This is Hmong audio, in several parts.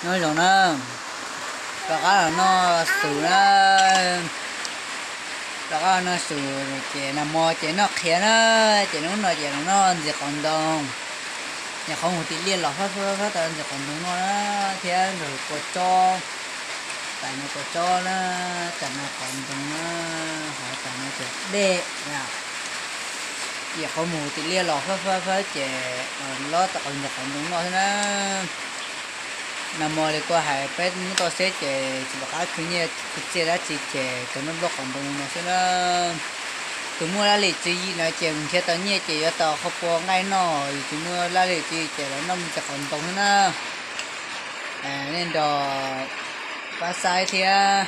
Nyob zoo na, rov qab los noj xus na, rov qab los noj xus ces nag hmo ces noj qhiav na, ces hnub no ces los noj ntxim qos ntoo. Nyuam qhuav mus tim liaj los fab fab fab tau ntxim qos ntoo noj na, thiab nrog kua tsob, tais no kua tsob na, tais no qos ntoo na, ho tais no ces dej na. Nyuam qhuav mus tim liaj los fab fab fab ces lob tau ntxim qos ntoo noj xwb na. Nag hmo li kuj hais peb muab tau seb ces tsis pom qab khwv nyiaj khwv txiaj dab tsi ces tau noj nplooj qos ntoo no xwb na. Tus muaj laj lim tswv yim no ces mus nrhiav tau nyiaj ces yuav tau qhov pua nqaij noj, yus tsis muaj laj lim tswv yim ces los noj ntxim qos ntoo xwb na. Nej nrog pab saib thiab,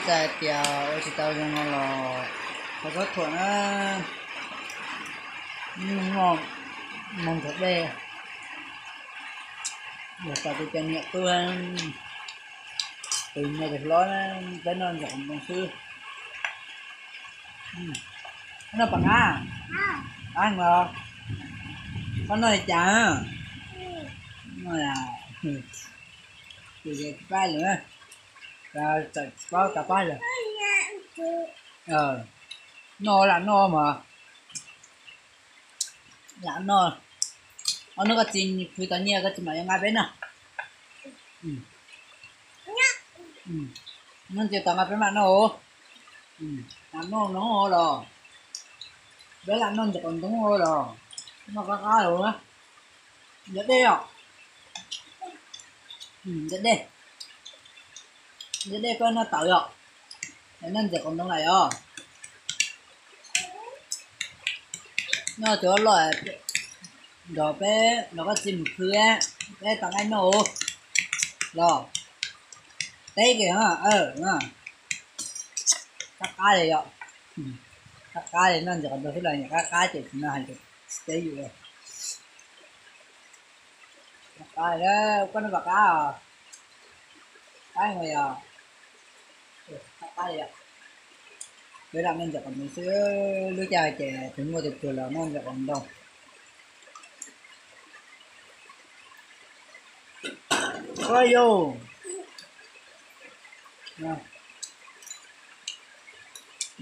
txawm hais tias ua tsis tau zoo no los thov txhob thuam na. Moog nthav dej, los tau tus cov niam tub, tus muaj tus hlob, peb noj ntxim qos ntoo xwb. Noj pom qab, qab os. Koj noj li cas? Tus pab lawm, txawm tsis paub tau pab lawm. Noj lam noj mas, lam noj. Ob hnub koj txiv khwv tau nyiaj koj txiv mam li nqa peb noj. Noj ntxiv tau nqa peb mam noj. Lam noj no los, peb lam noj ntxim qos ntoo los, noj qab qab los. Ntxuav dej os. Ntxuav dej, ntxuav dej koj noj tawv yom, noj ntxim qos ntoo lawm os. Noj tsuav loj, nrog peb nrog koj txiv mus khwv, peb tau nqaij noj los. Teb kis, qab qab li yom, qab qab li noj ntxim qos ntoo xwb los nyuam qab qab ces tsis noj hais tias tsis teb yus. Qab, koj noj pom qab os? Qab mas yog, qab li yom. Peb lam noj ntxim qos ntoo xwb, lub caij ces tus muaj tus pluag los noj ntxim qos ntoo. Ua yus,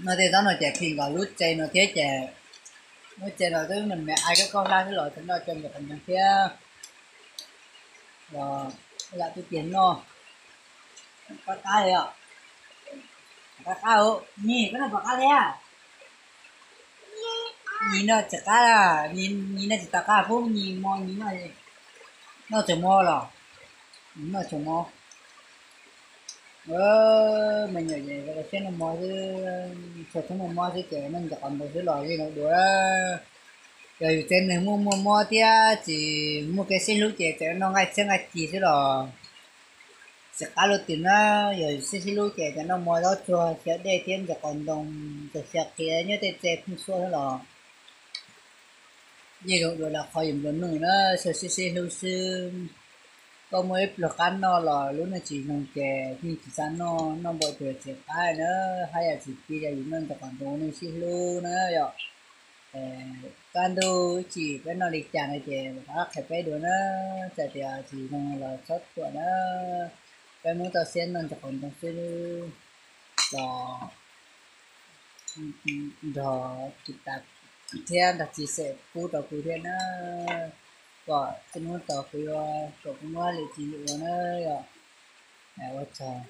noj tej zaub no ces khi nkaus lub tsev no thiab ces lub tsev no twb me me ai koj kauj hlab xwb los tseem noj cov ntxim qos ntoo thiab. Los lam twb tiag noj. Qab qab li os. Qab qab, nyig koj noj pom qab thiab? Nyig noj tsis qab, nyig noj tsis tau qab, pub nyig mo nyig noj. Noj tsuas mo los? Noj tsuas mo. Me nyuam ces siab noj mo xwb, tsuas txhob noj mo xwb ces noj ntxim qos ntoo xwb los yeej zoo dua. Yog yus tsev neeg muaj muaj mob thiab tsis muaj kev sib hlub ces tseem noj nqaij txhiab nqaij ci xwb los tsis qab lub twg na. Yog yus sib sib hlub ces tseem noj mo zaub tsuag xyaw dej thiab ntxim qos ntoo, tsuag xyaw qhiav nyob tej tsev phooj xuab xwb los yeej zoo dua rau qhov yus nplua nuj na. Tsuas sib sib hlub xwb, koj muaj ib pluag qab noj los lub neej tsis zoo ces yeej tsis xav noj, noj npaum twg tsis qab na. Haj yam tsis pib yog yus noj ntxim qos ntoo ua neej sib hlub na yom. Kaj ntug ib chim peb noj li cas no ces rov qab qhia peb dua na. Txawm tias tsis zoo los txhob thuam na. Peb muab txoj siab noj ntxim qos ntoo xwb los nrog tiv tas thiab nrog txiv xem pub rau kuv thiab na, kom txij hnub no kuv yuav kom kuv muaj lwm tus ua na yom. Ua tsaug.